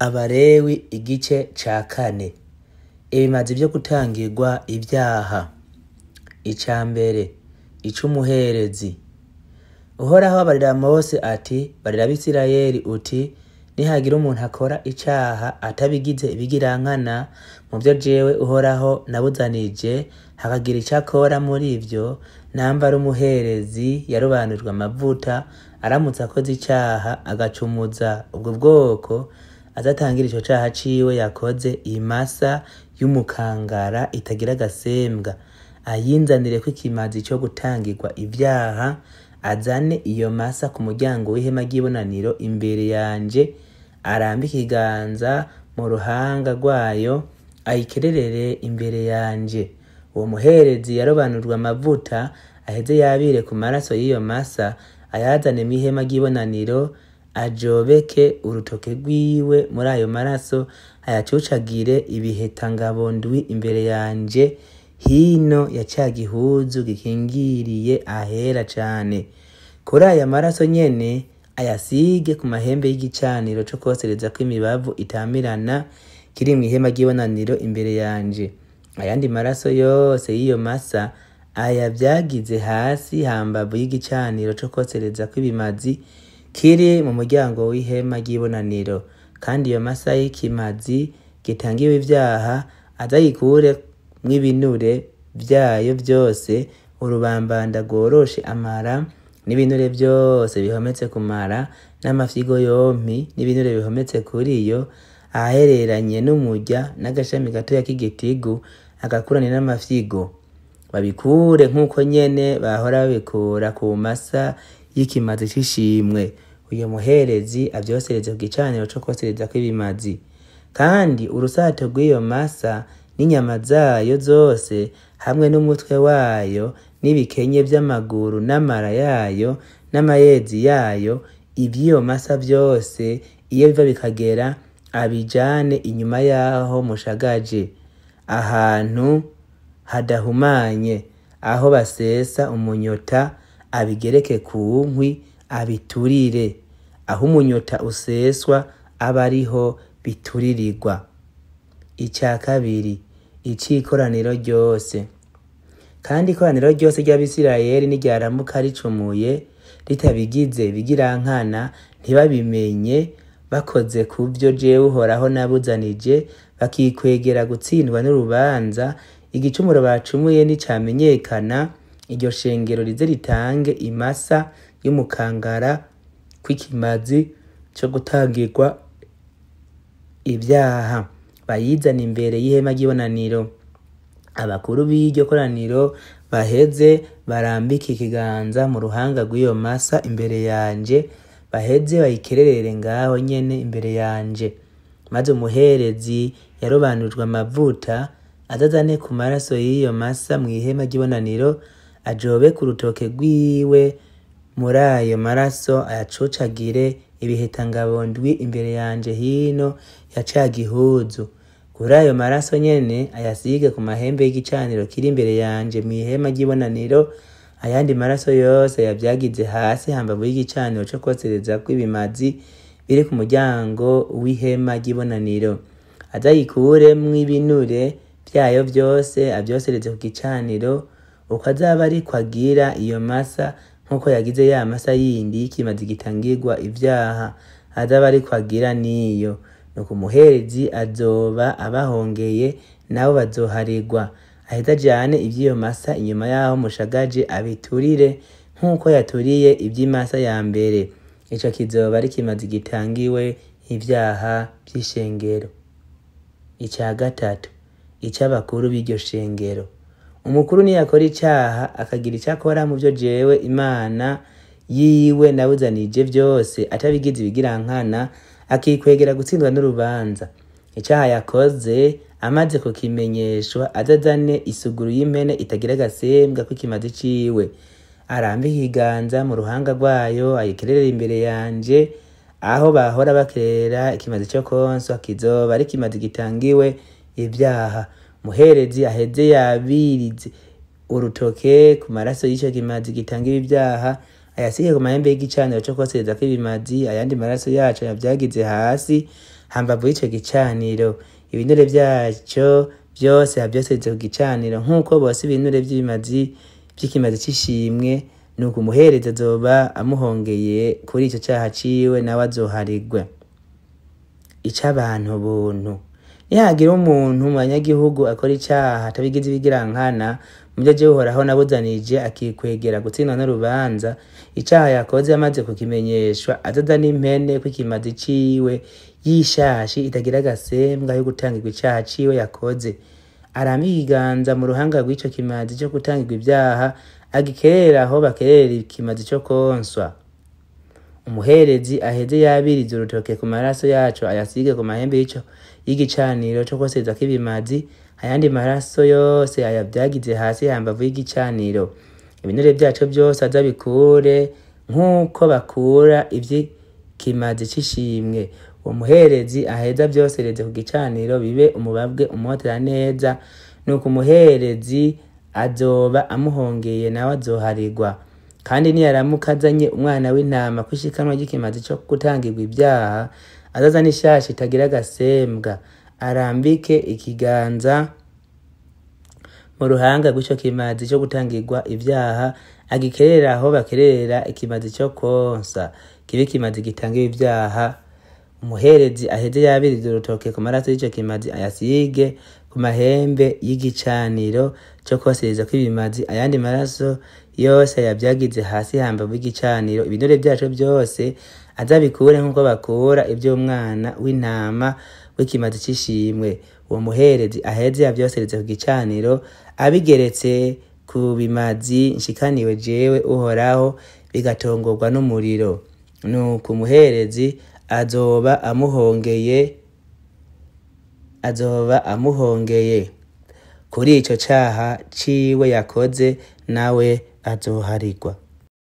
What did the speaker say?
Abalewi igice ca kane. Ibimazi vyo gutangirwa ivyaha. Ica mbere, ic'umuherezi. Uhoraho abarira Mose ati: barira Abisirayeli uti: nihagira umuntu akora icaha atabigize ibigirankana mu vyo jewe Uhoraho nabuzanije, hakagira ico akora muri ivyo, namba ari umuherezi yarobanujwe amavuta, aramutse akoze icaha agacumuza ubwo bwoko, azatangira ico caha ciwe yakoze imasa y'umukangara itagira agasembwa, ayinzanireko ikimazi co gutangirwa ivyaha, azane iyo masa ku muryango w'ihema ry'ibonaniro imbere yanje, arambike ikiganza mu ruhanga rwayo, ayikererere imbere yanje. Uwo muherezi yarobanujwe amavuta, aheze yabire ku maraso y'iyo masa, ayazane mw'ihema ry'ibonaniro, ajobeke urutoke rwiwe muri ayo maraso, ayacucagire ibihetangabo ndwi imbere yanje, hino ya ca gihuzu gikingiriye ahera cane. Kuri aya maraso nyene ayasige ku mahembe y'igicaniro co kwoserezako imibavu itamirana kiri mw'ihema ry'ibonaniro imbere yanje. Ayandi maraso yose y'iyo masa ayavyagize hasi hambavu y'igicaniro co kwoserezako ibimazi kiri mu muryango w'ihema ry'ibonaniro. Kandi iyo masa y'ikimazi gitangiwe ivyaha aze mw'ibinure vyayo vyose, urubambanda rworoshe amara, n'ibinure vyose bihometse ku mara, n'amafyigo yompi, n'ibinure bihometse kuriyo, ahahereranye n'umurya n'agashami gatoya k'igitigu, agakurane n'amafyigo. Babikure nk'uko nyene bahora babikura ku masa y'ikimazi c'ishimwe. Uyo muherezi avyosereze ku gicaniro co kwoserezako ibimazi. Kandi urusato rw'iyo masa n'inyama zayo zose hamwe n'umutwe wayo n'ibikenye vy'amaguru n'amara yayo n'amayezi yayo, ivy'iyo masa vyose iyo biva bikagera, abijane inyuma y'aho mushagaje, ahantu hadahumanye, aho basesa umunyota, abigereke ku nkwi, abiturire. Aho umunyota useswa abe ariho bituririrwa. Ica kabiri, ic'ikoraniro ryose. Kandi ikoraniro ryose ry'Abisirayeli niryaramuka ricumuye, ritabigize ibigirankana, ntibabimenye, bakoze ku vyo jewe Uhoraho nabuzanije, bakikwegera gutsindwa n'urubanza, igicumuro bacumuye nicamenyekana, iryo shengero rize ritange imasa y'umukangara kw'ikimazi co gutangirwa ivyaha, bayizane imbere y'ihema ry'ibonaniro. Abakuru b'iryo koraniro baheze barambike ikiganza mu ruhanga rw'iyo masa imbere yanje, baheze bayikererere ngaho nyene imbere yanje. Maze umuherezi yarobanujwe amavuta azazane ku maraso y'iyo masa mw'ihema ry'ibonaniro, ajobeke urutoke rwiwe muri ayo maraso, ayacucagire ibihetangabo ndwi imbere yanje hino ya ca gihuzu. Kuri ayo maraso nyene ayasige ku mahembe y'igicaniro kiri imbere yanje mw'ihema ry'ibonaniro, ayandi maraso yose yavyagize hasi hambavu y'igicaniro co kwoserezako ibimazi biri ku muryango w'ihema ry'ibonaniro. Aze ayikuremwo ibinure vyayo vyose, avyosereze ku gicaniro, uko azaba ariko agira iyo masa nk'uko yagize ya masa yindi y'ikimazi gitangirwa ivyaha, azaba ariko agira n'iyo. Nuko umuherezi azoba abahongeye, nabo bazoharirwa. Aheze ajane ivy'iyo masa inyuma y'aho mushagaje, abiturire nk'uko yaturiye ivy'imasa ya mbere. Ico kizoba ari ikimazi gitangiwe ivyaha vy'ishengero. Ica gatatu, ic'abakuru b'iryo shengero. Umukuru niyakora icaha akagira ico akora mu vyo jewe Imana yiwe nabuzanije vyose, atabigize ibigirankana, akikwegera gutsindwa n'urubanza, icaha yakoze amaze kukimenyeshwa, azazane isuguru y'impene itagira agasembwa kw'ikimazi ciwe, arambike ikiganza mu ruhanga rwayo, ayikererere imbere yanje, aho bahora bakerera ikimazi co konswa, kizoba ari ikimazi gitangiwe ivyaha. Umuherezi aheze yabirize urutoke ku maraso y'ico kimazi gitangiwe ivyaha, ayasige ku mahembe y'igicaniro co koserezako ibimazi, ayandi maraso yaco yavyagize hasi hambavu y'ico gicaniro. Ibinure vyaco vyose avyosereze ku gicaniro, nk'uko bosa ibinure vy'ibimazi vy'ikimazi c'ishimwe. Nuko umuherezi azoba amuhongeye kuri ico caha ciwe, nawe azoharigwe. Ic'abantu buntu. Nihagira umuntu mu banyagihugu akora icaha atabigize ibigirankana muvyo jewe Uhoraho nabuzanije, akikwegera gutsindwa n'urubanza, icaha yakoze amaze kukimenyeshwa, azoza n'impene kw'ikimazi ciwe y'ishashi itagira agasembwa yo gutangirwa icaha ciwe yakoze. Arambike ikiganza mu ruhanga rw'ico kimazi co gutangirwa ivyaha, agikerere aho bakererera ikimazi co konswa. Umuherezi aheze yabirize urutoke ku maraso yaco, ayasige ku mahembe y'ico y'igicaniro co koserezako ibimazi, ayandi maraso yose ayavyagize hasi hambavu y'igicaniro. Ibinure vyaco vyose aze abikure nk'uko bakura ivy'ikimazi c'ishimwe. Uwo muherezi aheze avyosereze ku gicaniro, bibe umubabwe umotera neza. Nuko umuherezi azoba amuhongeye, nawe azoharigwa. Kandi niyaramuka azanye umwana w'intama kw'ishikanwa ry'ikimazi co gutangirwa ivyaha, azazane ishashi itagira agasembwa, arambike ikiganza mu ruhanga rw'ico kimazi co gutangirwa ivyaha, agikerere aho bakererera ikimazi co konsa, kibe ikimazi gitangiwe ivyaha. Umuherezi aheze yabirize urutoke ku maraso y'ico kimazi, ayasige ku mahembe y'igicaniro co koserezako ibimazi, ayandi maraso yose ayavyagize hasi hambavu y'igicaniro. Ibinure vyaco vyose aze abikure nk'uko bakura ivy'umwana w'intama w'ikimazi c'ishimwe. Uwo muherezi aheze avyosereze ku gicaniro, abigeretse ku bimazi nshikaniwe jewe Uhoraho, bigatongorwa n'umuriro. Nuko umuherezi azoba amuhongeye, azoba amuhongeye kuri ico caha ciwe yakoze, nawe azoharigwa.